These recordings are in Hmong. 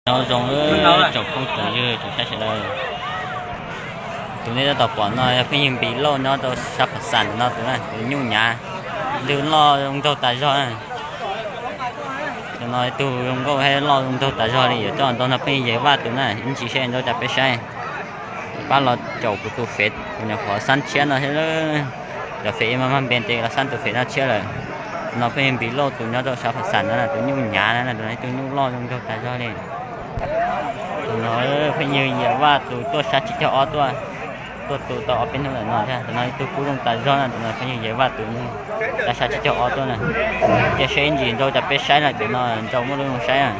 Nyob zoo tsoom phooj tsoom ywg tsoom saib sawv daws. Tus nej tab tom pom no yog phooj ywg Npis Lauj nyob rau sab Phav Xas no tus na, tus nyuj nyav ntws loj zoo nraug tas zog na. Tus no ib tug zoo nkauj thiab loj zoo nraug tas zog li, yuav coj nrau nrog phooj ywg Yawg Vaj tus na, ib ntsis seb nrau cas peb saib. Pab los caum kuv tus fev, kuv nyuam qhuav xab tshiab no thiab. Cov fev ib mag mag npe ces los xab tus fev no tshiab lawm. No phooj ywg Npis Lauj tus nyob rau sab Phav Xas no, tus nyuj nyav na, tus no ib tug nyuj loj zoo nraug tas zog li. Tus no phooj ywg Yawg Vaj tus tuaj sab tsib caug ob tuaj, tuaj tu tau ob peb hnub lawm no thiab. Tus no ib tug kub zoo tas zog na, tus no phooj ywg Yawg Vaj tus tuaj sab tsib caug ob tuaj na. Cia seb ntsis nrau cas peb saib na, cov no nrau muaj lub zoo saib na.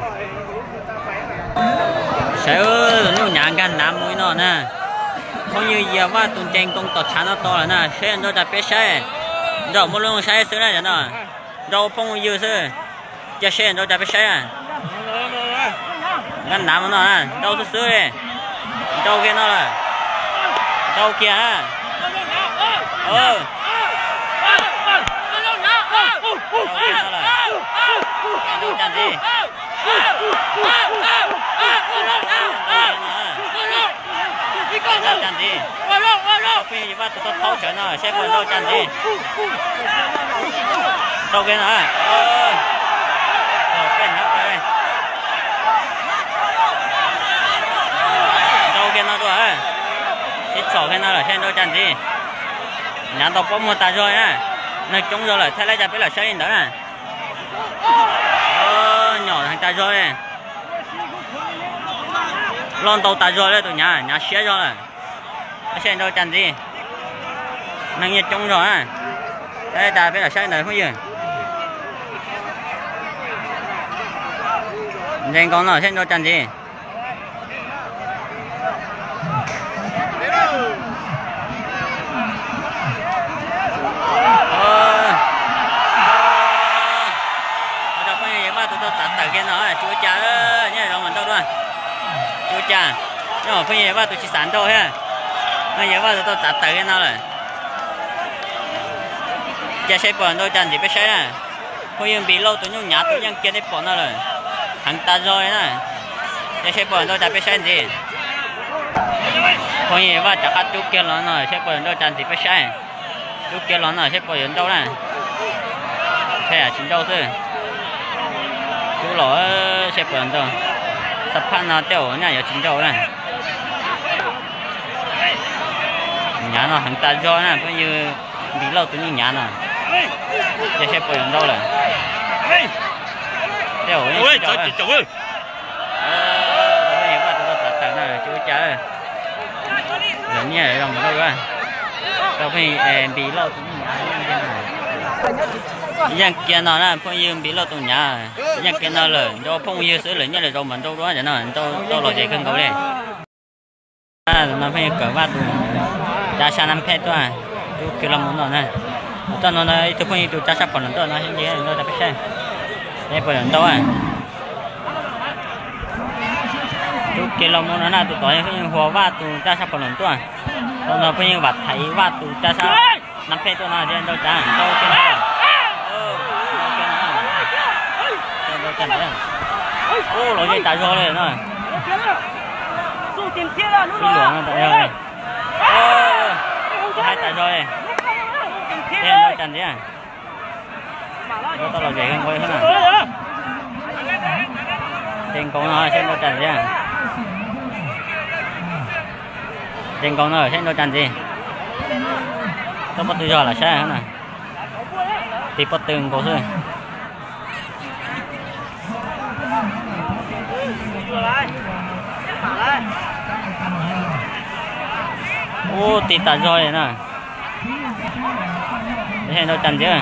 Saib, nyuj nyav nkag nav mus li no na. Phooj ywg Yawg Vaj tus nce nkoos tom tshav no tos lawm na, seb nrau cas peb saib. Nrau muaj lub zoo saib xwb na cov no. Nrau phooj ywg xwb. Cia seb nrau cas peb saib na. Nkag nav mus no na, nrau xwb xwb li. Nrau kiag no lawm. Nrau kiag na. Nrau kiag no lawm. Nrau cas ntxiv. Nrau cas ntxiv. Phooj ywg Yawg Vaj tus tau thaub tsawv no seb puas nrau cas ntxiv. Nrau kiag no. Nrau kiag no dua. Sib txhom kiag no lawm seb nrau cas ntxiv. Nyav ntau pob muag tas zog na. Neeg coob zog lawm, thaij li cas peb los saib li ntawd na. Nyom heev tas zog li. Loj ntau tas zog li tus nyav, nyav siab zog lawm. Seb nrau cas ntxiv. Neeg yeej coob zog na. Thaij li cas peb los saib li ntawd phooj ywg. Nce nkaus no seb nrau cas ntxiv. Ua rau phooj ywg Yawg Vaj tus tau txav tawm kiag no, tsis ua cas, nyob zoo mas nrau dua. Tsis ua cas, nyob phooj ywg Yawg Vaj tus tsis xav nrau thiab. No Yawg Vaj tus tau txav tawm kiag no lawm. Cia seb puas nrau cas ntxiv peb saib na. Phooj ywg Npis Lauj tus nyuj nyav tus yeej kiag nej pom no lawm. Heev tas zog li na. Cia seb puas nrau cas peb saib ntxiv. Phooj ywg Vaj rov qab rub kiag los no seb puas nrau cas ntxiv peb saib. Rub kiag los no seb puas yuav nrau na. Thaij tsis nrau xwb. Rub los seb puas nrau. Xab phaj no tej zaum nyaj yuav tsis nrau na. Nyav no heev tas zog na phooj ywg Npis Lauj tus nyuj nyav no. Cia seb puas yuav nrau lawm. Tej zaum yeej tsis nrau. Phooj ywg Vaj tus tau txav tawm no tsis ua cas. Lawv nyiaj zoo nrau. Rau phooj ywg Npis Lauj tus nyuj nyav yeej kiag no na, phooj ywg Npis Lauj tus nyav yeej kiag no lawm, nrau phooj ywg xwb lawm nyiaj lawv zoo mas nrau dua no, nrau tau lom zem kawg nkaus li. No phooj ywg Kawm Vaj tus cab sab Nab Phej tuaj, rub kiag los mus no na. Txoj no ib tug phooj ywg tus cab sab Phom Loos tuaj no, nrau cas peb saib. Seb puas yuav nrau. Rub kiag los mus no na, tus tod yog phooj ywg Huas Vaj tus cab sab Phom Loos tuaj. Txoj no phooj ywg Vam Thaiv Vaj tus cab sab Nab Phej tuaj no, nrau cas nrau kiag no. Nrau cas ntawd. Ub, lom zem tas zog li no. Ib luam no tas zog li. Haib tas zog li. Nrau cas ntxiv. Nrau tau lom zem kawg nkaus li na. Nce nkaus no seb nrau cas ntxiv. Nce nkaus no seb nrau cas ntxiv. Tau pob tw zog lam saib na. Tig pob tw nkaus xwb. Ub, tig tas zog li na. Seb nrau cas ntxiv.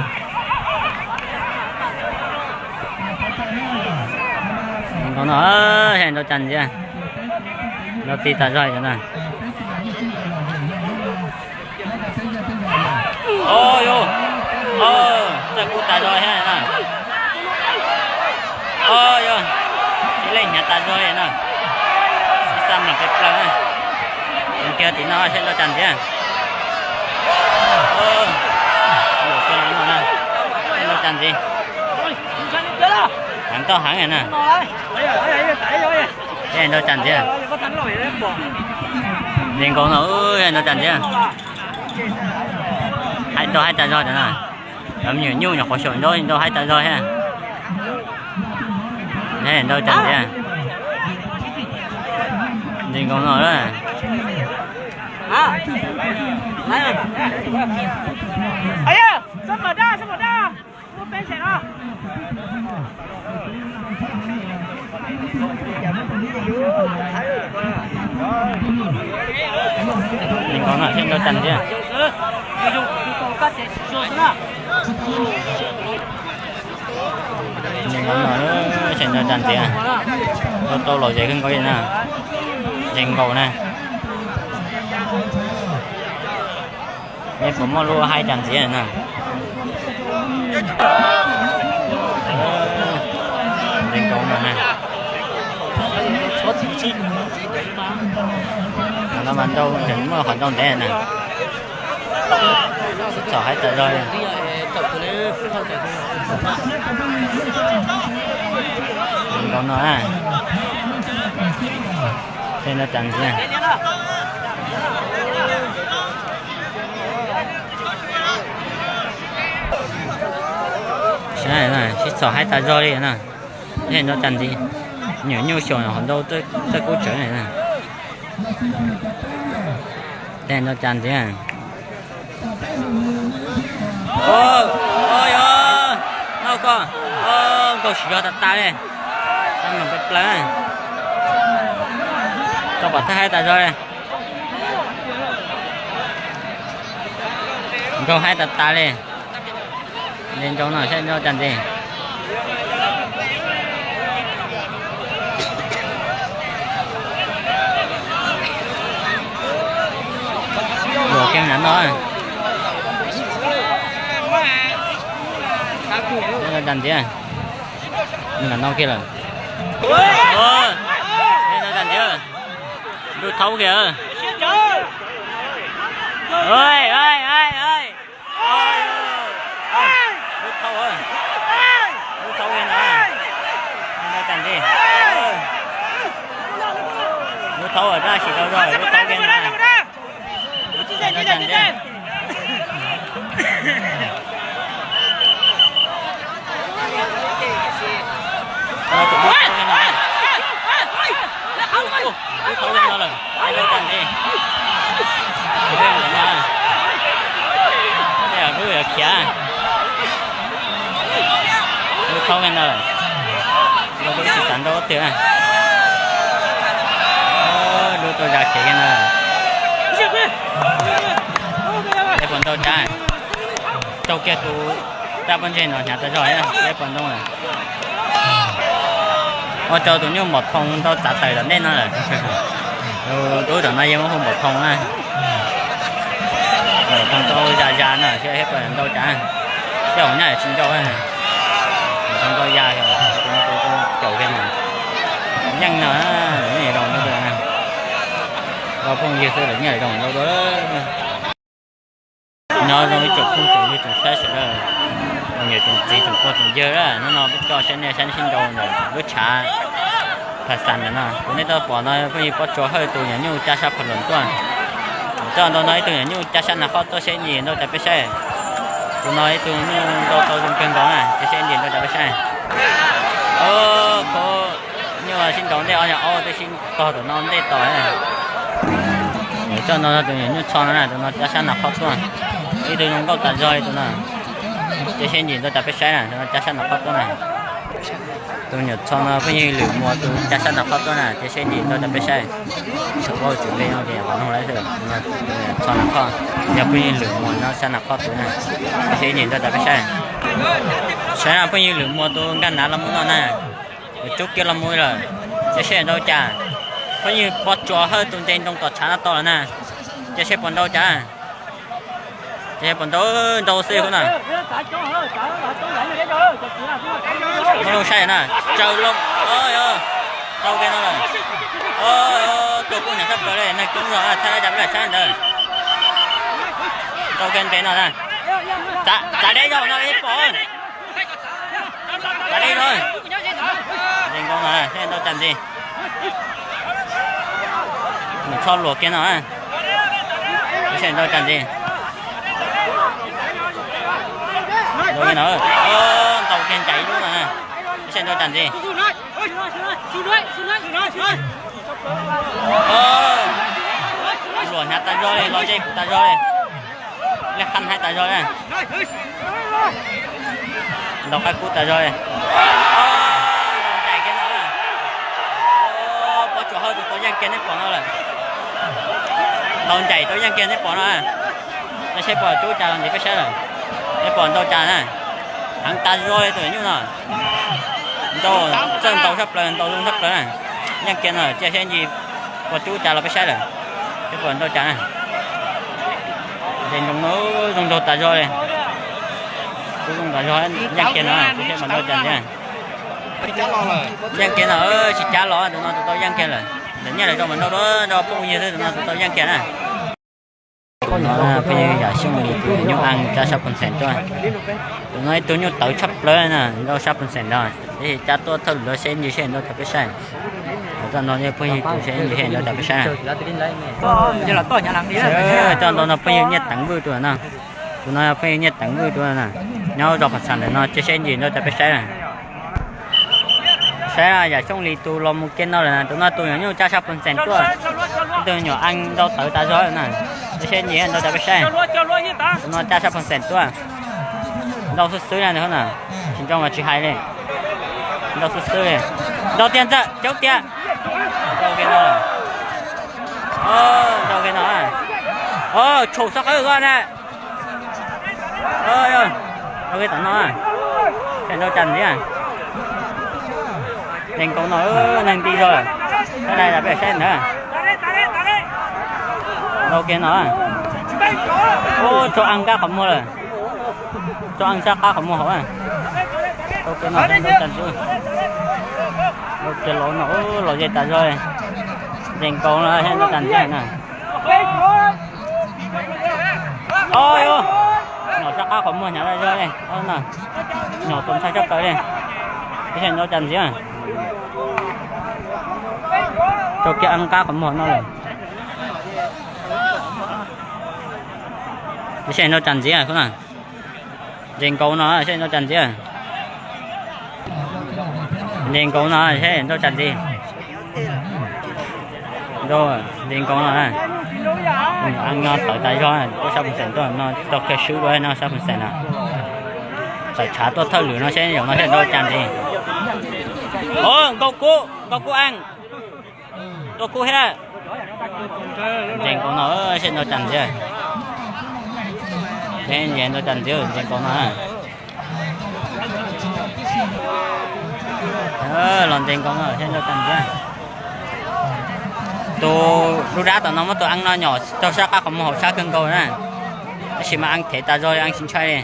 Nkaus no seb nrau cas ntxiv. Nrau tig tas zog li na. Txawj kub tas zog thiab na. Tib leej hnyav tas zog li na. Ib xab mlam peb plaws na. Mus kiag tim no seb nrau cas ntxiv. Mus kiag no na, seb nrau cas ntxiv. Heev tau heev na. Ntau cas ntxiv. Ntxeev nkaus no, ntau cas ntxiv. Haib ntau haib tas zog cov no. Cov me nyuam nyuj nyuam qhuav xyaum ntau ntau haib tas zog thiab. Ntau cas ntxiv. Ntxeev nkaus no. Ntxeev nkaus no, ntau cas ntxiv. Ntxeev nkaus no, ntau cas ntxiv. Tau tau los ze kawg nkaus li na. Ntxeev nkaus na. Nej puas muaj lub haib cas ntxiv na? Ntxeev nkaus no na. No mas ntau, muaj qhov ntau ntev na. Sib txhom haib tas zog li. Ntxeev nkaus no na. Tej no cas ntxiv. Saib, sib txhom haib tas zog li na. Tej no cas ntxiv. Nyuam nyuj xyaum qhov ntau txawj kub tsawv na. Tej no cas ntxiv. Yog, noj koj, nkaus siv zog tas tas li. Txaj muag plaws plaws. Koj pom thawj haib tas zog li. Nkaus haib tas tas li. Ntxeev nkaus no saib ntau cas ntxiv. Luam kiag nram no. Ntau cas ntxiv. Nram no kiag lawm. Ntau cas ntxiv. Ntuj thaub kiag. Lub thaub, lub thaub li no. Ntau cas ntxiv. Lub thaub dab tsi tau zog, lub thaub li no. Ntau cas ntxiv. Lub thaub li no lawm, ntau cas ntxiv. Lub yuav khiav. Lub thaub li no lawm. Lub tsis xav nrau twg. Lub tau zas khiav li no. Peb puas ntaus cas. Raug kiag tus dab pob ntseg no hnyav tas zog, peb puas ntaus lawm. Ua rau tus nyuj npom thoo ntau txav tawm tom ntej no lawm. Tus tub tom no yog muab hu npom thoo na. Npom thoo tau ya ya no seb puas ntaus cas. Tej zaum nyaj tsis ntaus. Npom thoo tau ya, caum kiag no. Yeej no, yeej zoo ntau dua. Ua phooj ywg xwb lawm yeej zoo ntau dua. Nyob zoo ib tsoom phooj tsoom ywg tsoom saib sawv daws, tsoom niam tsoom txiv tsoom pog tsoom yawg, hnub no peb coj saib nej saib sib nraus ntawm lub tshav Pha Xas ntawm no. Kuv nej tau pom no phooj ywg Pob Tsuas Hawj tus nyuam nyuj cab sab phom loos tuaj. Coj ntau no ib tug nyuam nyuj cab sab nas khob tuaj seb ntsis ntau cas peb saib. Tus no ib tug nyuj ntau tau zoo kawg nkaus na, ces seb ntsis ntau cas peb saib. Khub nyuj sib nraus ntej ob nyuag aub twb sib tog tom no ntej tos. Coj ntau no tus nyuam nyuj txho no na, tus no cab sab nas khob tuaj. Ib tug zoo nkauj tas zog li tus no. Ces seb ntsis ntau cas peb saib na, tus no cab sab nas khob tuaj na. Tus nyuam txho no phooj ywg Lwm Muas tus cab sab nas khob tuaj na, ces seb ntsis ntau cas peb saib. Tsis paub tseeb li no ces qhov no lawm, txho nas khob, yog phooj ywg Lwm Muas no sab nas khob tus na, ces seb ntsis ntau cas peb saib. Saib na phooj ywg Lwm Muas tus nkag nav los mus no na. Yuav rub kiag los mus lawm, ces seb ntau cas. Phooj ywg Pob Tsuas Hawj tus nce ntoo tom tshav no tau lawm na, ces seb puas ntau cas. Ces seb puas ntau, ntau xwb khub na. Muab loo saib na, tsaws loo, tau kiag no lawm. Tua kuj nyam tshaj plaws li, neeg coob zog, thaij li cas peb lam saib ntawd. Tau kiag ntev no na. Txav deb zog no pom. Txav deb zog. Ntxeev nkaus no, seb ntau cas ntxiv. Txhob luam kiag no, peb saib nrau cas ntxiv. Nrau kiag no, ntaus kiag ncaim ib lub no, peb saib nrau cas ntxiv. Luam hnyav tas zog li, los ze kuv tas zog li. Lej qab haib tas zog li. Ntaus qab kub tas zog li. Ntaus ncaim kiag no. Pob Tsuas Hawj tus tau yeej kiag neb pom no lawm. Ntaus ncaim tau yeej kiag neb pom no. Neb saib pom cub cas los ntxiv peb saib lawm. Neb pom ntaus cas na. Heev tas zog li tus nyuj no. Ntaus txawj ntaus tshaj plaws, ntaus zoo tshaj plaws na. Yeej kiag no, cia saib ntsis pom cub cas los peb saib lawm. Saib pom ntaus cas na. Ces nroo no zoo nraug tas zog li. Cub zoo tas zog, yeej kiag no, saib pom ntaus cas ntxiv. Yeej kiag no, tsis cab los, tus no tus tau yeej kiag lawm. Ntawm nyiaj lawm rau mas nrau dua, nrau phooj ywg xwb, tus no tus tau yeej kiag na. Tus no phooj ywg yam xyooj li tus nyuj ees cab sab pus ntxeem tuaj. Tus no ib tug nyuj tawv tshaj plaws na, nrau sab pus ntxeem ntag, tab sis cab tuaj thawj lwm los seb ntsis seb nrau cas peb saib. Txoj no phooj ywg tus seb ntsis seb nrau cas peb saib na. Txoj no no phooj ywg Nyiaj Teev Vwj tus no. Tus no phooj ywg Nyiaj Teev Vwj tus na, nyob zos Pham Xas ntawm no, cia seb ntsis nrau cas peb saib na. Saib yam xyooj li tus los mus kiag no lawm, tus no tus nyuam nyuj cab sab pus ntxeem tuaj. Ib tug nyuam ees nrau tawv tas zog na, cia seb ntsis nrau cas peb saib. Tus no cab sab pus ntxeem tuaj. Ntau xwb xwb na, tsis ntau mas tsis hais li. Ntau xwb xwb li. Ntau tiag ntxawm, caub tiag. Ntau kiag no. Ntau kiag no. Tshaum sab qab koj na. Ntau kiag tom no. Saib ntau cas ntxiv. Ntes nkaus no, neeg nti zog lawm. Tab tais peb saib ntawd. Ntau kiag no. Ub, tsau ees kab qhov muag lawm. Tsau ees sab qab qhov muag hauv. Ntau kiag no, ntau cas ntxiv. Ntau kiag los no, los ze tas zog. Ntes nkaus no, saib ntau cas ntxiv na. Os, nyom sab qab qhov muag hnyav tas zog li. Nyom tus ntxhais sab plaws li. Peb saib ntau cas ntxiv. Tsau kiag ees qab qhov muag no lawm. Peb saib ntau cas ntxiv na. Ntes nkaus no, saib ntau cas ntxiv. Ntes nkaus no, saib ntau cas ntxiv. Ntes nkaus no, ees no tawv tas zog, tuaj sab pus ntxeem tuaj no, tau kiag swb dua no sab pus ntxeem no. Tawm tshav tuaj thawj lwm no, saib zaum no saib ntau cas ntxiv. Os, nkaus kub, nkaus kub ees. Nkaus kub thiab. Ntes nkaus no, saib ntau cas ntxiv. Saib ntau cas ntxiv, ntes nkaus no. Los ntes nkaus no, saib ntau cas ntxiv. Tus dub dab tom no muab tus ees no nyom rau sab qab qhov muag hauv sab kawg nkaus na. Tab sis mas ees thev tas zog li, ees tsis ntshai li.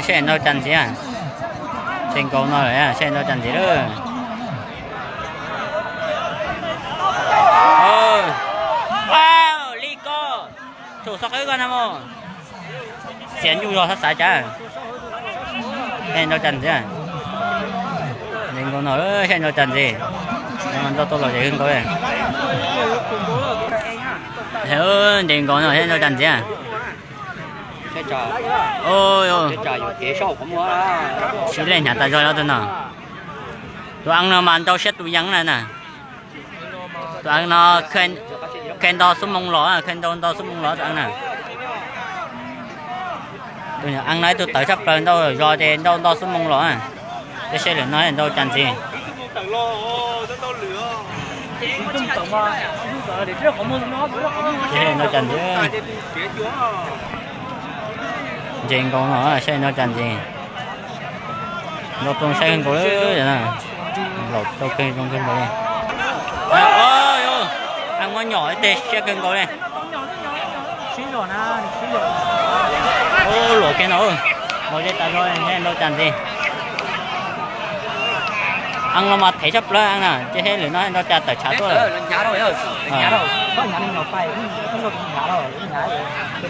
Saib ntau cas ntxiv. Ntes nkaus no lawm, saib ntau cas ntxiv lawm. Li ko, tsum xov qab koj na mog. Xiav nyuj zog xav xav cas. Saib ntau cas ntxiv. Ntes nkaus no, saib ntau cas ntxiv. Ntau tau los zem kawg nkaus li. Ntes nkaus no, saib ntau cas ntxiv. Sib lej hnyav tas zog li tus no. Tus ees no mas nrau siab tus yees na na. Tus ees no kha nto xuab moos los, kha nto nto xuab moos los tus ees na. Tus ees no ib tug tawv tshaj plaws ntau zog ces nrau nto xuab moos los. Peb saib lwm no ntau cas ntxiv. Ntau cas ntxiv. Nce nkaus no saib ntau cas ntxiv. Nrau tau saib kawg nkaus li. Laum tau kawg zoo kawg nkaus li. Ees muab nyom ib teg siab kawg nkaus li. Luam kiag no, los ze tas zog, saib ntau cas ntxiv. Ees los mas thev tshaj plaws ees na, cia saib lwm no ntau cas tawm tshav tuaj.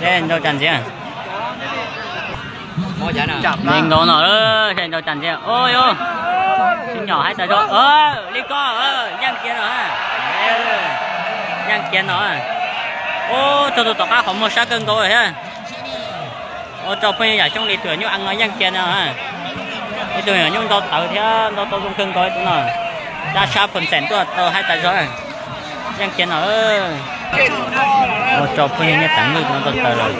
Saib ntau cas ntxiv. Nce nkaus no, saib ntau cas ntxiv. Ua yus, sib nyom haib tas zog li ko, yeej kiag no. Yeej kiag no. Ub, txog tus tom qab qhov muag sab kawg nkaus thiab. Ua rau phooj ywg Yam Xyooj li tus nyuj ees no yeej kiag no. Ib tug nyuj ntau tawv thiab ntau tau zoo kawg nkaus tus no. Dab sab phom ntxeem tuaj tau haib tas zog. Yeej kiag no. Ua rau phooj ywg Nyiaj Teev Nyuj tus no tau tawm lawm.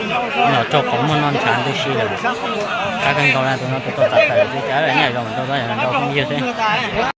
Los raug qhov muag no ntshav ntws si lawm. Sab kawg nkaus na, tus no tus tau txav tawm lawm xwb, cas nyob zoo ntau, nyob zoo phooj ywg xwb.